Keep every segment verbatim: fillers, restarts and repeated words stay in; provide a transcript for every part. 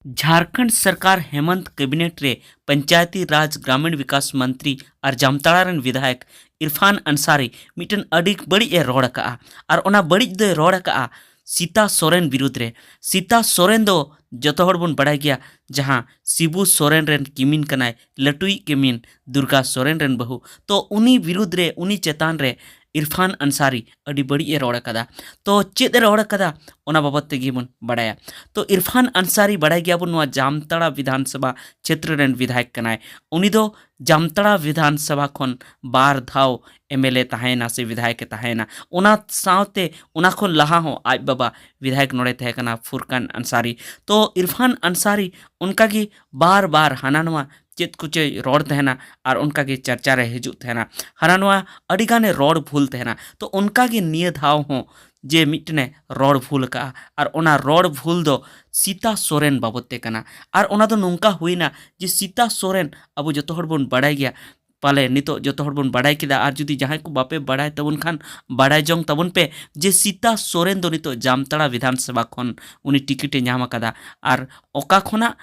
ᱡᱷᱟᱨᱠᱷᱚᱸᱰ ᱥᱚᱨᱠᱟᱨ ᱦᱮᱢᱚᱱᱛ ᱠᱮᱵᱤᱱᱮᱴ ᱨᱮ ᱯᱚᱧᱪᱟᱭᱮᱛᱤ ᱨᱟᱡᱽ ᱜᱨᱟᱢᱤᱬ ᱵᱤᱠᱟᱥ ᱢᱚᱱᱛᱨᱤ ᱟᱨ ᱡᱟᱢᱛᱟᱲᱟ ᱨᱮᱱ ᱵᱤᱫᱷᱟᱭᱚᱠ ᱤᱨᱯᱷᱟᱱ ᱟᱱᱥᱟᱨᱤ ᱢᱤᱫᱴᱮᱱ ᱟᱹᱰᱤ ᱵᱟᱹᱲᱤᱡ ᱮ ᱨᱚᱲ ᱟᱠᱟᱜᱼᱟ᱾ ᱟᱨ ᱚᱱᱟ ᱵᱟᱹᱲᱤᱡ ᱫᱚᱭ ᱨᱚᱲ ᱟᱠᱟᱜᱼᱟ ᱥᱤᱛᱟ ᱥᱚᱨᱮᱱ ᱵᱤᱨᱩᱫᱽ ᱨᱮ᱾ ᱥᱤᱛᱟ ᱥᱚᱨᱮᱱ ᱫᱚ ᱡᱚᱛᱚ ᱦᱚᱲ ᱵᱚᱱ ᱵᱟᱲᱟᱭ ᱜᱮᱭᱟ, ᱡᱟᱦᱟᱸ ᱥᱤᱵᱩ ᱥᱚᱨᱮᱱ ᱨᱮᱱ ᱠᱤᱢᱤᱱ ᱠᱟᱱᱟᱭ, ᱞᱟᱹᱴᱩᱭᱤᱡ ᱠᱤᱢᱤᱱ ᱫᱩᱨᱜᱟ ᱥᱚᱨᱮᱱ ᱨᱮᱱ ᱵᱟᱹᱦᱩ᱾ ᱛᱚ ᱩᱱᱤ ᱵᱤᱨᱩᱫᱽ ᱨᱮ, ᱩᱱᱤ ᱪᱮᱛᱟᱱ ᱨᱮ ᱤᱨᱯᱷᱟᱱ ᱟᱱᱥᱟᱨᱤ ᱟᱹᱰᱤ ᱵᱟᱹᱲᱤᱡ ᱮ ᱨᱚᱲ ᱟᱠᱟᱫᱟ᱾ ᱛᱚ ᱪᱮᱫ ᱮ ᱨᱚᱲ ᱟᱠᱟᱫᱟ, ᱚᱱᱟ ᱵᱟᱵᱚᱛ ᱛᱮᱜᱮ ᱵᱚᱱ ᱵᱟᱲᱟᱭᱟ᱾ ᱛᱚ ᱤᱨᱯᱷᱟᱱ ᱟᱱᱥᱟᱨᱤ ᱵᱟᱲᱟᱭ ᱜᱮᱭᱟᱵᱚᱱ, ᱱᱚᱣᱟ ᱡᱟᱢᱛᱟᱲᱟ ᱵᱤᱫᱷᱟᱱ ᱥᱚᱵᱷᱟ ᱪᱷᱮᱛᱨᱚ ᱨᱮᱱ ᱵᱤᱫᱷᱟᱭᱚᱠ ᱠᱟᱱᱟᱭ᱾ ᱩᱱᱤ ᱫᱚ ᱡᱟᱢᱛᱟᱲᱟ ᱵᱤᱫᱷᱟᱱ ᱥᱚᱵᱷᱟ ᱠᱷᱚᱱ ᱵᱟᱨ ᱫᱷᱟᱣ ᱮᱢ ᱮᱞ ᱮ ᱛᱟᱦᱮᱸᱭᱮᱱᱟ ᱥᱮ ᱵᱤᱫᱷᱟᱭᱚᱠ ᱮ ᱛᱟᱦᱮᱸᱭᱮᱱᱟ᱾ ᱚᱱᱟ ᱥᱟᱶᱛᱮ ᱚᱱᱟ ᱠᱷᱚᱱ ᱞᱟᱦᱟ ᱦᱚᱸ ᱟᱡ ᱵᱟᱵᱟ ᱵᱤᱫᱷᱟᱭᱚᱠ ᱱᱚᱰᱮ ᱛᱟᱦᱮᱸ ᱠᱟᱱᱟ, ᱯᱷᱩᱨᱠᱟᱱ ᱟᱱᱥᱟᱨᱤ᱾ ᱛᱚ ᱤᱨᱯᱷᱟᱱ ᱟᱱᱥᱟᱨᱤ ᱚᱱᱠᱟᱜᱮ ᱵᱟᱨ ᱵᱟᱨ ᱦᱟᱱᱟ ᱱᱚᱣᱟ ᱪᱮᱫ ᱠᱚᱪᱚᱭ ᱨᱚᱲ ᱛᱟᱦᱮᱱᱟ ᱟᱨ ᱚᱱᱠᱟᱜᱮ ᱪᱟᱨᱪᱟ ᱨᱮ ᱦᱤᱡᱩᱜ ᱛᱟᱦᱮᱱᱟ᱾ ᱦᱟᱱᱟ ᱱᱚᱣᱟ ᱟᱹᱰᱤ ᱜᱟᱱᱮ ᱨᱚᱲ ᱵᱷᱩᱞ ᱛᱟᱦᱮᱱᱟ᱾ ᱛᱚ ᱚᱱᱠᱟᱜᱮ ᱱᱤᱭᱟᱹ ᱫᱷᱟᱣ ᱦᱚᱸ ᱡᱮ ᱢᱤᱫᱴᱮᱱᱮ ᱨᱚᱲ ᱵᱷᱩᱞ ᱟᱠᱟᱫᱼᱟ, ᱟᱨ ᱚᱱᱟ ᱨᱚᱲ ᱵᱷᱩᱞ ᱫᱚ ᱥᱤᱛᱟ ᱥᱚᱨᱮᱱ ᱵᱟᱵᱚᱛ ᱛᱮ ᱠᱟᱱᱟ᱾ ᱟᱨ ᱚᱱᱟ ᱫᱚ ᱱᱚᱝᱠᱟ ᱦᱩᱭᱱᱟ ᱡᱮ ᱥᱤᱛᱟ ᱥᱚᱨᱮᱱ ᱟᱵᱚ ᱡᱚᱛᱚ ᱦᱚᱲ ᱵᱚᱱ ᱵᱟᱲᱟᱭ ᱜᱮᱭᱟ, ᱯᱟᱞᱮ ᱱᱤᱛᱚᱜ ᱡᱚᱛᱚ ᱦᱚᱲ ᱵᱚᱱ ᱵᱟᱲᱟᱭ ᱠᱮᱫᱟ, ᱟᱨ ᱡᱩᱫᱤ ᱡᱟᱦᱟᱸᱭ ᱠᱚ ᱵᱟᱯᱮ ᱵᱟᱲᱟᱭ ᱛᱟᱵᱚᱱ ᱠᱷᱟᱱ ᱵᱟᱲᱟᱭ ᱡᱚᱝ ᱛᱟᱵᱚᱱ ᱯᱮ ᱡᱮ ᱥᱤᱛᱟ ᱥᱚᱨᱮᱱ ᱫᱚ ᱱᱤᱛᱚᱜ ᱡᱟᱢᱛᱟᱲᱟ ᱵᱤᱫᱷᱟᱱ ᱥᱚᱵᱷᱟ ᱠᱷᱚᱱ ᱩᱱᱤ ᱴᱤᱠᱤᱴ ᱮ ᱧᱟᱢ ᱟᱠᱟᱫᱟ, ᱟᱨ ᱚᱠᱟ ᱠᱷᱚᱱᱟᱜ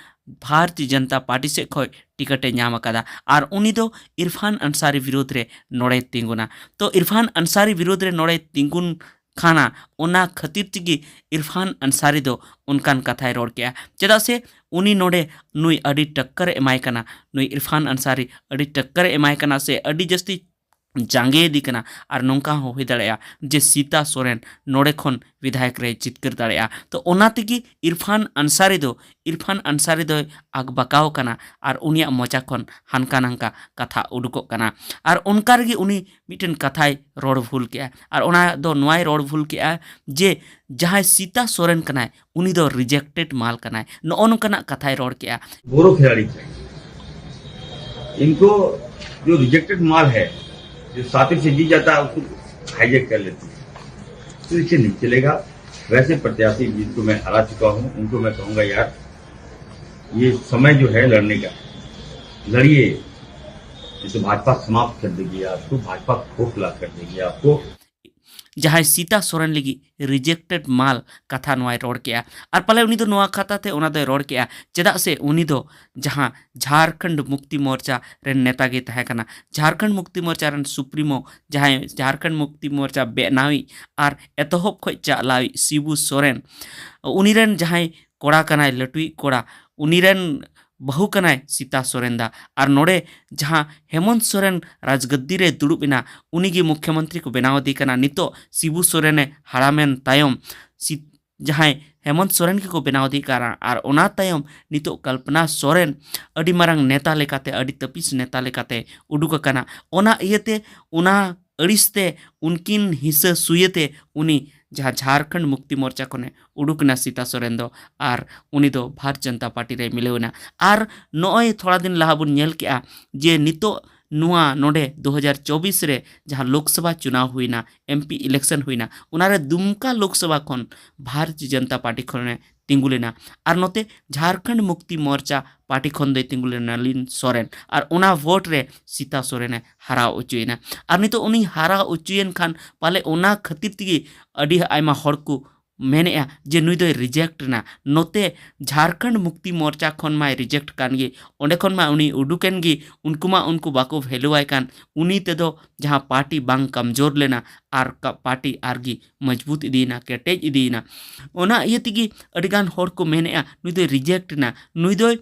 ᱵᱷᱟᱨᱚᱛᱤᱭᱚ ᱡᱚᱱᱚᱛᱟ ᱯᱟᱨᱴᱤ ᱥᱮᱫ ᱠᱷᱚᱱ ᱴᱤᱠᱤᱴ ᱮ ᱧᱟᱢ ᱟᱠᱟᱫᱟ᱾ ᱟᱨ ᱩᱱᱤ ᱫᱚ ᱤᱨᱯᱷᱟᱱ ᱟᱱᱥᱟᱨᱤ ᱵᱤᱨᱩᱫᱽ ᱨᱮ ᱱᱚᱲᱮ ᱛᱤᱸᱜᱩᱱᱟ᱾ ᱛᱚ ᱤᱨᱯᱷᱟᱱ ᱟᱱᱥᱟᱨᱤ ᱵᱤᱨᱩᱫᱽ ᱨᱮ ᱱᱚᱲᱮ ᱛᱤᱸᱜᱩᱱ ᱠᱷᱟᱱᱟ, ᱚᱱᱟ ᱠᱷᱟᱹᱛᱤᱨ ᱛᱮᱜᱮ ᱤᱨᱯᱷᱟᱱ ᱟᱱᱥᱟᱨᱤ ᱫᱚ ᱚᱱᱠᱟᱱ ᱠᱟᱛᱷᱟᱭ ᱨᱚᱲ ᱠᱮᱜᱼᱟ᱾ ᱪᱮᱫᱟᱜ ᱥᱮ ᱩᱱᱤ ᱱᱚᱰᱮ ᱱᱩᱭ ᱟᱹᱰᱤ ᱴᱟᱠᱠᱟᱨ ᱮ ᱮᱢᱟᱭ ᱠᱟᱱᱟ, ᱱᱩᱭ ᱤᱨᱯᱷᱟᱱ ᱟᱱᱥᱟᱨᱤ ᱟᱹᱰᱤ ᱴᱟᱠᱠᱟᱨ ᱮ ᱮᱢᱟᱭ ᱠᱟᱱᱟ ᱥᱮ ᱟᱹᱰᱤ ᱡᱟᱹᱥᱛᱤ ᱡᱟᱸᱜᱮ ᱤᱫᱤ ᱠᱟᱱᱟ᱾ ᱟᱨ ᱱᱚᱝᱠᱟ ᱦᱚᱸ ᱦᱩᱭ ᱫᱟᱲᱮᱭᱟᱜᱼᱟ ᱡᱮ ᱥᱤᱛᱟ ᱥᱚᱨᱮᱱ ᱱᱚᱰᱮ ᱠᱷᱚᱱ ᱵᱤᱫᱷᱟᱭᱚᱠ ᱨᱮᱭ ᱡᱤᱛᱠᱟᱹᱨ ᱫᱟᱲᱮᱭᱟᱜᱼᱟ᱾ ᱛᱚ ᱚᱱᱟ ᱛᱮᱜᱮ ᱤᱨᱯᱷᱟᱱ ᱟᱱᱥᱟᱨᱤ ᱫᱚ, ᱤᱨᱯᱷᱟᱱ ᱟᱱᱥᱟᱨᱤ ᱫᱚᱭ ᱟᱠᱵᱟᱠᱟᱣ ᱠᱟᱱᱟ ᱟᱨ ᱩᱱᱤᱭᱟᱜ ᱢᱚᱪᱟ ᱠᱷᱚᱱ ᱦᱟᱱᱠᱟ ᱱᱟᱝᱠᱟ ᱠᱟᱛᱷᱟ ᱩᱰᱩᱠᱚᱜ ᱠᱟᱱᱟ᱾ ᱟᱨ ᱚᱱᱠᱟ ᱨᱮᱜᱮ ᱩᱱᱤ ᱢᱤᱫᱴᱮᱱ ᱠᱟᱛᱷᱟᱭ ᱨᱚᱲ ᱵᱷᱩᱞ ᱠᱮᱜᱼᱟ᱾ ᱟᱨ ᱚᱱᱟ ᱫᱚ ᱱᱚᱣᱟᱭ ᱨᱚᱲ ᱵᱷᱩᱞ ᱠᱮᱜᱼᱟ ᱡᱮ ᱡᱟᱦᱟᱸᱭ ᱥᱤᱛᱟ ᱥᱚᱨᱮᱱ ᱠᱟᱱᱟᱭ, ᱩᱱᱤ ᱫᱚ ᱨᱤᱡᱮᱠᱴᱮᱰ ᱢᱟᱞ ᱠᱟᱱᱟᱭ᱾ ᱱᱚᱜᱼᱚ ᱱᱚᱝᱠᱟᱱᱟᱜ ᱠᱟᱛᱷᱟᱭ ᱨᱚᱲ ᱠᱮᱜᱼᱟ᱾ बोरो खिलाड़ी चाहिए। इनको जो रिजेक्टेड माल है, जो सातिर से जीत जाता है, उसको हाईजैक कर लेती है। तो इससे नहीं चलेगा। वैसे प्रत्याशी जिनको मैं हरा चुका हूँ, उनको मैं कहूँगा, यार, ये समय जो है लड़ने का, लड़िए। ये तो भाजपा समाप्त कर देगी आपको, भाजपा खोखला कर देगी आपको। ᱡᱟᱦᱟᱸᱭ ᱥᱤᱛᱟ ᱥᱚᱨᱮᱱ ᱞᱟᱹᱜᱤᱫ ᱨᱤᱡᱮᱠᱴᱮᱰ ᱢᱟᱞ ᱠᱟᱛᱷᱟ ᱱᱚᱣᱟᱭ ᱨᱚᱲ ᱠᱮᱜᱼᱟ᱾ ᱟᱨ ᱯᱟᱞᱮ ᱩᱱᱤ ᱫᱚ ᱱᱚᱣᱟ ᱠᱟᱛᱷᱟ ᱛᱮ ᱚᱱᱟ ᱫᱚᱭ ᱨᱚᱲ ᱠᱮᱜᱼᱟ, ᱪᱮᱫᱟᱜ ᱥᱮ ᱩᱱᱤ ᱫᱚ ᱡᱟᱦᱟᱸ ᱡᱷᱟᱨᱠᱷᱚᱸᱰ ᱢᱩᱠᱛᱤ ᱢᱳᱨᱪᱟ ᱨᱮᱱ ᱱᱮᱛᱟ ᱜᱮ ᱛᱟᱦᱮᱸ ᱠᱟᱱᱟ᱾ ᱡᱷᱟᱨᱠᱷᱚᱸᱰ ᱢᱩᱠᱛᱤ ᱢᱳᱨᱪᱟ ᱨᱮᱱ ᱥᱩᱯᱨᱤᱢᱳ, ᱡᱟᱦᱟᱸᱭ ᱡᱷᱟᱨᱠᱷᱚᱸᱰ ᱢᱩᱠᱛᱤ ᱢᱳᱨᱪᱟ ᱵᱮᱱᱟᱣᱤᱡ ᱟᱨ ᱮᱛᱚᱦᱚᱵ ᱠᱷᱚᱱ ᱪᱟᱞᱟᱣᱤᱡ ᱥᱤᱵᱩ ᱥᱚᱨᱮᱱ, ᱩᱱᱤ ᱨᱮᱱ ᱡᱟᱦᱟᱸᱭ ᱠᱚᱲᱟ ᱠᱟᱱᱟᱭ, ᱞᱟᱹᱴᱩᱭᱤᱡ ᱠᱚᱲᱟ, ᱩᱱᱤ ᱨᱮᱱ ᱵᱟᱹᱦᱩ ᱠᱟᱱᱟᱭ ᱥᱤᱛᱟ ᱥᱚᱨᱮᱱ ᱫᱟ᱾ ᱟᱨ ᱱᱚᱰᱮ ᱡᱟᱦᱟᱸ ᱦᱮᱢᱚᱱᱛ ᱥᱚᱨᱮᱱ ᱨᱟᱡᱽᱜᱟᱹᱫᱽᱫᱤ ᱨᱮ ᱫᱩᱲᱩᱵ ᱮᱱᱟ, ᱩᱱᱤ ᱜᱮ ᱢᱩᱠᱷᱭᱚᱢᱚᱱᱛᱨᱤ ᱠᱚ ᱵᱮᱱᱟᱣ ᱟᱫᱮ ᱠᱟᱱᱟ᱾ ᱱᱤᱛᱚᱜ ᱥᱤᱵᱩ ᱥᱚᱨᱮᱱᱮ ᱦᱟᱲᱟᱢᱮᱱ ᱛᱟᱭᱚᱢ ᱥᱤ-, ᱡᱟᱦᱟᱸᱭ ᱦᱮᱢᱚᱱᱛ ᱥᱚᱨᱮᱱ ᱜᱮᱠᱚ ᱵᱮᱱᱟᱣ ᱟᱫᱮ ᱠᱟᱱᱟ᱾ ᱟᱨ ᱚᱱᱟ ᱛᱟᱭᱚᱢ ᱱᱤᱛᱚᱜ ᱠᱚᱞᱯᱚᱱᱟ ᱥᱚᱨᱮᱱ ᱟᱹᱰᱤ ᱢᱟᱨᱟᱝ ᱱᱮᱛᱟ ᱞᱮᱠᱟᱛᱮ, ᱟᱹᱰᱤ ᱛᱟᱹᱯᱤᱥ ᱱᱮᱛᱟ ᱞᱮᱠᱟᱛᱮ ᱩᱰᱩᱠ ᱟᱠᱟᱱᱟ᱾ ᱚᱱᱟ ᱤᱭᱟᱹᱛᱮ, ᱚᱱᱟ ᱟᱹᱲᱤᱥ ᱛᱮ, ᱩᱱᱠᱤᱱ ᱦᱤᱥᱟᱹ ᱥᱩᱭᱟᱹ ᱛᱮ ᱩᱱᱤ ᱡᱟᱦᱟᱸ ᱡᱷᱟᱨᱠᱷᱚᱸᱰ ᱢᱩᱠᱛᱤ ᱢᱳᱨᱪᱟ ᱠᱷᱚᱱᱮ ᱩᱰᱩᱠ ᱮᱱᱟ ᱥᱤᱛᱟ ᱥᱚᱨᱮᱱ ᱫᱚ, ᱟᱨ ᱩᱱᱤ ᱫᱚ ᱵᱷᱟᱨᱚᱛ ᱡᱚᱱᱚᱛᱟ ᱯᱟᱨᱴᱤ ᱨᱮᱭ ᱢᱤᱞᱟᱹᱣ ᱮᱱᱟ᱾ ᱟᱨ ᱱᱚᱜᱼᱚᱭ ᱛᱷᱚᱲᱟ ᱫᱤᱱ ᱞᱟᱦᱟ ᱵᱚᱱ ᱧᱮᱞ ᱠᱮᱜᱼᱟ ᱡᱮ ᱱᱤᱛᱚᱜ ᱱᱚᱣᱟ ᱱᱚᱰᱮ ᱫᱩ ᱦᱟᱡᱟᱨ ᱪᱚᱵᱵᱤᱥ ᱨᱮ ᱡᱟᱦᱟᱸ ᱞᱳᱠᱥᱚᱵᱷᱟ ᱪᱩᱱᱟᱣ ᱦᱩᱭᱱᱟ, ᱮᱢ ᱯᱤ ᱤᱞᱮᱠᱥᱚᱱ ᱦᱩᱭᱱᱟ, ᱚᱱᱟᱨᱮ ᱫᱩᱢᱠᱟ ᱞᱳᱠᱥᱚᱵᱷᱟ ᱠᱷᱚᱱ ᱵᱷᱟᱨᱚᱛᱤᱭᱚ ᱡᱚᱱᱚᱛᱟ ᱯᱟᱨᱴᱤ ᱠᱷᱚᱱᱮ ᱛᱤᱸᱜᱩ ᱞᱮᱱᱟ᱾ ᱟᱨ ᱱᱚᱛᱮ ᱡᱷᱟᱨᱠᱷᱚᱸᱰ ᱢᱩᱠᱛᱤ ᱢᱳᱨᱪᱟ ᱯᱟᱨᱴᱤ ᱠᱷᱚᱱ ᱫᱚᱭ ᱛᱤᱸᱜᱩ ᱞᱮᱱᱟ ᱱᱟᱞᱤᱱ ᱥᱚᱨᱮᱱ᱾ ᱟᱨ ᱚᱱᱟ ᱵᱷᱳᱴ ᱨᱮ ᱥᱤᱛᱟ ᱥᱚᱨᱮᱱᱮ ᱦᱟᱨᱟᱣ ᱦᱚᱪᱚᱭᱮᱱᱟ᱾ ᱟᱨ ᱱᱤᱛᱚᱜ ᱩᱱᱤ ᱦᱟᱨᱟᱣ ᱦᱚᱪᱚᱭᱮᱱ ᱠᱷᱟᱱ ᱯᱟᱞᱮ ᱚᱱᱟ ᱠᱷᱟᱹᱛᱤᱨ ᱛᱮᱜᱮ ᱟᱹᱰᱤ ᱟᱭᱢᱟ ᱦᱚᱲ ᱠᱚ ᱢᱮᱱᱮᱜᱼᱟ ᱡᱮ ᱱᱩᱭ ᱫᱚᱭ ᱨᱤᱡᱮᱠᱴ ᱮᱱᱟ᱾ ᱱᱚᱛᱮ ᱡᱷᱟᱨᱠᱷᱚᱸᱰ ᱢᱩᱠᱛᱤ ᱢᱳᱨᱪᱟ ᱠᱷᱚᱱ ᱢᱟᱭ ᱨᱤᱡᱮᱠᱴ ᱠᱟᱱ ᱜᱮ, ᱚᱸᱰᱮ ᱠᱷᱚᱱ ᱢᱟ ᱩᱱᱤ ᱩᱰᱩᱠᱮᱱ ᱜᱮ, ᱩᱱᱠᱩ ᱢᱟ ᱩᱱᱠᱩ ᱵᱟᱠᱚ ᱵᱷᱮᱞᱩᱣᱟᱭ ᱠᱟᱱ᱾ ᱩᱱᱤ ᱛᱮᱫᱚ ᱡᱟᱦᱟᱸ ᱯᱟᱨᱴᱤ ᱵᱟᱝ ᱠᱟᱢᱡᱳᱨ ᱞᱮᱱᱟ ᱟᱨ ᱠᱟ-, ᱯᱟᱨᱴᱤ ᱟᱨᱜᱮ ᱢᱚᱡᱽᱵᱩᱛ ᱤᱫᱤᱭᱮᱱᱟ, ᱠᱮᱴᱮᱡ ᱤᱫᱤᱭᱮᱱᱟ᱾ ᱚᱱᱟ ᱤᱭᱟᱹ ᱛᱮᱜᱮ ᱟᱹᱰᱤᱜᱟᱱ ᱦᱚᱲ ᱠᱚ ᱢᱮᱱᱮᱜᱼᱟ ᱱᱩᱭ ᱫᱚᱭ ᱨᱤᱡᱮᱠᱴ ᱮᱱᱟ, ᱱᱩᱭ ᱫᱚᱭ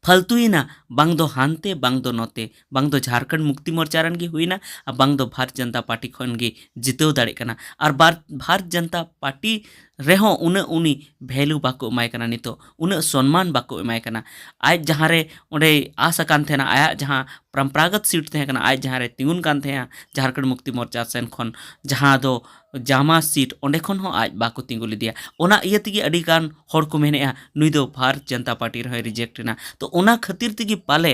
ᱯᱷᱟᱞᱛᱩᱭᱮᱱᱟ, ᱵᱟᱝ ᱫᱚ ᱦᱟᱱᱛᱮ, ᱵᱟᱝ ᱫᱚ ᱱᱚᱛᱮ, ᱵᱟᱝ ᱫᱚ ᱡᱷᱟᱨᱠᱷᱚᱸᱰ ᱢᱩᱠᱛᱤ ᱢᱳᱨᱪᱟ ᱨᱮᱱ ᱜᱮ ᱦᱩᱭᱱᱟ, ᱟᱨ ᱵᱟᱝ ᱫᱚ ᱵᱷᱟᱨᱚᱛ ᱡᱚᱱᱚᱛᱟ ᱯᱟᱨᱴᱤ ᱠᱷᱚᱱ ᱜᱮ ᱡᱤᱛᱟᱹᱣ ᱫᱟᱲᱮᱜ ᱠᱟᱱᱟ᱾ ᱟᱨ ᱵᱟᱨ-, ᱵᱷᱟᱨᱚᱛ ᱡᱚᱱᱚᱛᱟ ᱯᱟᱨᱴᱤ ᱨᱮᱦᱚᱸ ᱩᱱᱟᱹᱜ ᱩᱱᱤ ᱵᱷᱮᱞᱩ ᱵᱟᱠᱚ ᱮᱢᱟᱭ ᱠᱟᱱᱟ, ᱱᱤᱛᱚᱜ ᱩᱱᱟᱹᱜ ᱥᱚᱱᱢᱟᱱ ᱵᱟᱠᱚ ᱮᱢᱟᱭ ᱠᱟᱱᱟ᱾ ᱟᱡ ᱡᱟᱦᱟᱸ ᱨᱮ ᱚᱸᱰᱮᱭ ᱟᱥ ᱟᱠᱟᱱ ᱛᱟᱦᱮᱱᱟ, ᱟᱭᱟᱜ ᱡᱟᱦᱟᱸ ᱯᱚᱨᱚᱢᱯᱚᱨᱟᱜᱚᱛ ᱥᱤᱴ ᱛᱟᱦᱮᱸ ᱠᱟᱱᱟ, ᱟᱡ ᱡᱟᱦᱟᱸ ᱨᱮ ᱛᱤᱸᱜᱩᱱ ᱠᱟᱱ ᱛᱟᱦᱮᱸᱜᱼᱟ ᱡᱷᱟᱨᱠᱷᱚᱸᱰ ᱢᱩᱠᱛᱤ ᱢᱳᱨᱪᱟ ᱥᱮᱱ ᱠᱷᱚᱱ, ᱡᱟᱦᱟᱸ ᱫᱚ ᱡᱟᱢᱟ ᱥᱤᱴ, ᱚᱸᱰᱮ ᱠᱷᱚᱱ ᱦᱚᱸ ᱟᱡ ᱵᱟᱠᱚ ᱛᱤᱸᱜᱩ ᱞᱮᱫᱮᱭᱟ᱾ ᱚᱱᱟ ᱤᱭᱟᱹ ᱛᱮᱜᱮ ᱟᱹᱰᱤ ᱜᱟᱱ ᱦᱚᱲ ᱠᱚ ᱢᱮᱱᱮᱜᱼᱟ ᱱᱩᱭ ᱫᱚ ᱵᱷᱟᱨᱚᱛ ᱡᱚᱱᱚᱛᱟ ᱯᱟᱨᱴᱤ ᱨᱮᱦᱚᱸᱭ ᱨᱤᱡᱮᱠᱴ ᱮᱱᱟ᱾ ᱛᱚ ᱚᱱᱟ ᱠᱷᱟᱹᱛᱤᱨ ᱛᱮᱜᱮ ᱯᱟᱞᱮ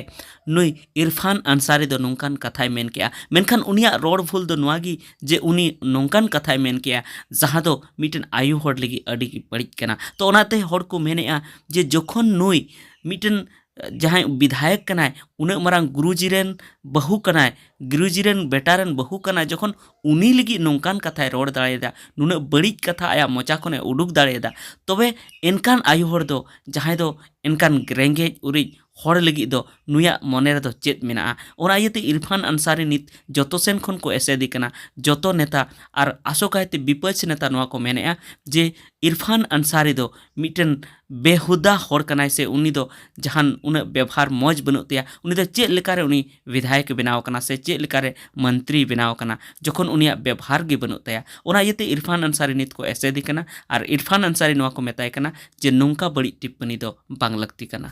ᱱᱩᱭ ᱤᱨᱯᱷᱟᱱ ᱟᱱᱥᱟᱨᱤ ᱫᱚ ᱱᱚᱝᱠᱟᱱ ᱠᱟᱛᱷᱟᱭ ᱢᱮᱱ ᱠᱮᱜᱼᱟ᱾ ᱢᱮᱱᱠᱷᱟᱱ ᱩᱱᱤᱭᱟᱜ ᱨᱚᱲ ᱵᱷᱩᱞ ᱫᱚ ᱱᱚᱣᱟ ᱜᱮ ᱡᱮ ᱩᱱᱤ ᱱᱚᱝᱠᱟᱱ ᱠᱟᱛᱷᱟᱭ ᱢᱮᱱ ᱠᱮᱜᱼᱟ ᱡᱟᱦᱟᱸ ᱫᱚ ᱢᱤᱫᱴᱮᱱ ᱟᱭᱳ ᱦᱚᱲ ᱞᱟᱹᱜᱤᱫ ᱟᱹᱰᱤ ᱜᱮ ᱵᱟᱹᱲᱤᱡ ᱠᱟᱱᱟ᱾ ᱛᱚ ᱚᱱᱟᱛᱮ ᱦᱚᱲ ᱠᱚ ᱢᱮᱱᱮᱜᱼᱟ ᱡᱮ ᱡᱚᱠᱷᱚᱱ ᱱᱩᱭ ᱢᱤᱫᱴᱮᱱ ᱡᱟᱦᱟᱸᱭ ᱵᱤᱫᱷᱟᱭᱚᱠ ᱠᱟᱱᱟᱭ, ᱩᱱᱟᱹᱜ ᱢᱟᱨᱟᱝ ᱜᱩᱨᱩᱡᱤ ᱨᱮᱱ ᱵᱟᱹᱦᱩ ᱠᱟᱱᱟᱭ, ᱜᱩᱨᱩᱡᱤ ᱨᱮᱱ ᱵᱮᱴᱟ ᱨᱮᱱ ᱵᱟᱹᱦᱩ ᱠᱟᱱᱟᱭ, ᱡᱚᱠᱷᱚᱱ ᱩᱱᱤ ᱞᱟᱹᱜᱤᱫ ᱱᱚᱝᱠᱟᱱ ᱠᱟᱛᱷᱟᱭ ᱨᱚᱲ ᱫᱟᱲᱮᱭᱟᱫᱟ, ᱱᱩᱱᱟᱹᱜ ᱵᱟᱹᱲᱤᱡ ᱠᱟᱛᱷᱟ ᱟᱭᱟᱜ ᱢᱚᱪᱟ ᱠᱷᱚᱱᱮ ᱩᱰᱩᱠ ᱫᱟᱲᱮᱭᱟᱫᱟ, ᱛᱚᱵᱮ ᱮᱱᱠᱟᱱ ᱟᱭᱳ ᱦᱚᱲ ᱫᱚ, ᱡᱟᱦᱟᱸᱭ ᱫᱚ ᱮᱱᱠᱟᱱ ᱨᱮᱸᱜᱮᱡ ᱩᱨᱤᱡ ᱦᱚᱲ ᱞᱟᱹᱜᱤᱫ ᱫᱚ ᱱᱩᱭᱟᱜ ᱢᱚᱱᱮ ᱨᱮᱫᱚ ᱪᱮᱫ ᱢᱮᱱᱟᱜᱼᱟ? ᱚᱱᱟ ᱤᱭᱟᱹᱛᱮ ᱤᱨᱯᱷᱟᱱ ᱟᱱᱥᱟᱨᱤ ᱱᱤᱛ ᱡᱚᱛᱚ ᱥᱮᱱ ᱠᱷᱚᱱ ᱠᱚ ᱮᱥᱮᱫᱮ ᱠᱟᱱᱟ, ᱡᱚᱛᱚ ᱱᱮᱛᱟ ᱟᱨ ᱟᱥᱚᱠᱟᱭᱛᱮ ᱵᱤᱯᱚᱠᱥ ᱱᱮᱛᱟ ᱱᱚᱣᱟ ᱠᱚ ᱢᱮᱱᱮᱫᱼᱟ ᱡᱮ ᱤᱨᱯᱷᱟᱱ ᱟᱱᱥᱟᱨᱤ ᱫᱚ ᱢᱤᱫᱴᱮᱱ ᱵᱮᱦᱩᱫᱟ ᱦᱚᱲ ᱠᱟᱱᱟᱭ, ᱥᱮ ᱩᱱᱤ ᱫᱚ ᱡᱟᱦᱟᱱ ᱩᱱᱟᱹᱜ ᱵᱮᱵᱷᱟᱨ ᱢᱚᱡᱽ ᱵᱟᱹᱱᱩᱜ ᱛᱟᱭᱟ, ᱩᱱᱤ ᱫᱚ ᱪᱮᱫ ᱞᱮᱠᱟᱨᱮ ᱩᱱᱤ ᱵᱤᱫᱷᱟᱭᱚᱠ ᱮ ᱵᱮᱱᱟᱣ ᱠᱟᱱᱟ ᱥᱮ ᱪᱮᱫ ᱞᱮᱠᱟᱨᱮ ᱢᱚᱱᱛᱨᱤ ᱵᱮᱱᱟᱣ ᱠᱟᱱᱟ, ᱡᱚᱠᱷᱚᱱ ᱩᱱᱤᱭᱟᱜ ᱵᱮᱵᱷᱟᱨ ᱜᱮ ᱵᱟᱹᱱᱩᱜ ᱛᱟᱭᱟ? ᱚᱱᱟ ᱤᱭᱟᱹᱛᱮ ᱤᱨᱯᱷᱟᱱ ᱟᱱᱥᱟᱨᱤ ᱱᱤᱛ ᱠᱚ ᱮᱥᱮᱫᱮ ᱠᱟᱱᱟ ᱟᱨ ᱤᱨᱯᱷᱟᱱ ᱟᱱᱥᱟᱨᱤ ᱱᱚᱣᱟ ᱠᱚ ᱢᱮᱛᱟᱭ ᱠᱟᱱᱟ ᱡᱮ ᱱᱚᱝᱠᱟ ᱵᱟᱹᱲᱤᱡ ᱴᱤᱯᱯᱟᱹᱱᱤ ᱫᱚ ᱵᱟᱝ ᱞᱟᱹᱠᱛᱤ ᱠᱟᱱᱟ᱾